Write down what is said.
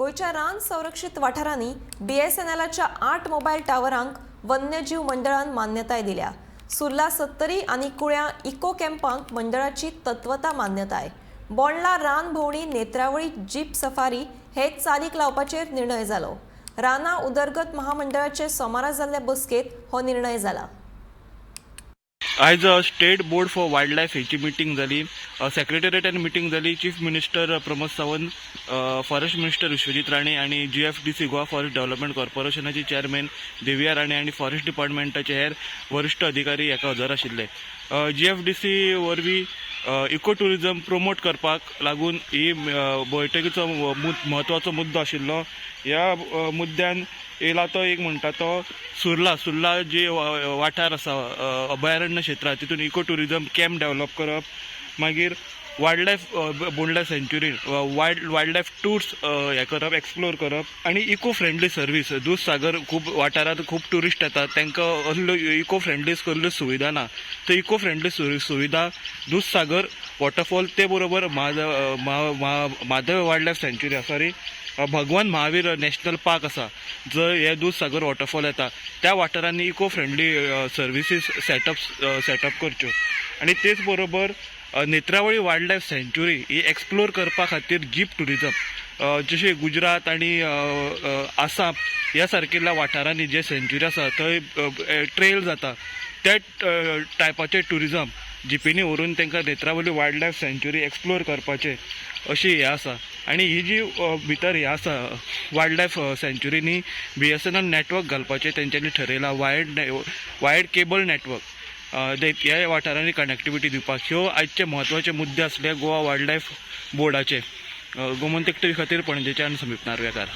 गोंयच्या रान संरक्षीत वाठारांनी बीएसएनएलाच्या 8 मोबायल टावरांक वन्यजीव मंडळान मान्यताय दिल्या. सुर्ला, सत्तरी आनी कुळ्यां इको कॅम्पांक मंडळाची तत्वता मान्यताय. बोंडला रान भोंवडी, नेत्रावळी जीप सफारी हे चालीक लावपाचेर निर्णय जालो. रानां उदरगत महामंडळाचे सोमारा जाल्ले बसकेत हो निर्णय जाला. आयज State Board for Wild Life हेची मिटींग जाली. सेक्रेटरिएटान मिटींग जाली. Chief minister Pramod Sawant, forest minister Vishwajit Rane आनी जीएफडीसी, गोवा फॉरेस्ट डेव्हलपमेंट कॉर्पोरेशनाचे चेअरमॅन देविया राणे आनी फॉरेस्ट डिपार्टमेंटाचे हेर वरिश्ठ अधिकारी हाका हजर आशिल्ले. जीएफडीसी वरवीं इको ट्युरिझम प्रमोट करपाक लागून ही बैठकीचो म्हत्वाचो मुद्दो आशिल्लो. ह्या मुद्द्यान येयला तो एक म्हणटा तो सुर्ला, सुर्ला जे वाठार आसा, अभयारण्य क्षेत्र, तितून इको ट्युरिझम कॅम्प डेव्हलप करप, मागीर वायल्ड लायफ, बोंडला सँच्युरी वायल्ड लायफ टूर्स हें करप, एक्सप्लोर करप आनी इको फ्रेंडली सर्वीस. दूदसागर खूब वाठारांत खूब ट्युरिस्ट येतात, तांकां असल्यो इको फ्रेंडली कसल्यो सुविधा ना. तर इको फ्रेंडली सुविधा दूदसागर वॉटरफॉल, ते बरोबर म्हादय वायल्ड लायफ सँच्युरी, सॉरी, भगवान महावीर नॅशनल पार्क आसा, जंय हे दूदसागर वॉटरफॉल येता, त्या वाठारांनी eco friendly services setup करच्यो. आनी तेच बरोबर नेत्रावळी वायल्ड लायफ सँच्युरी ही एक्सप्लोर करपा खातीर जीप ट्युरिझम, जशें गुजरात आनी आसाम ह्या सारकिल्ल्या वाठारांनी जे सँच्युरी आसा थंय ट्रेल जाता, त्या टायपाचे ट्युरिझम जिपींनी व्हरून तांकां नेत्रावळी वायल्ड लायफ सँच्युरी एक्सप्लोर करपाचें अशी हें आसा. आनी ही जी भितर हें आसा, वायल्ड लायफ सँच्युरीनी बीएसएनएल नॅटवर्क घालपाचें तेंच्यांनी ठरयलां, वायर्ड वायर्ड केबल नॅटवर्क ह्या वाठारांनी कनेक्टिविटी दिवपाक. ह्यो आयचे म्हत्वाचे मुद्दे आसले गोवा वायल्ड लायफ बोर्डाचे. गोमंतक टीव्ही खातीर पणजेच्यान समीप नार्वेकार.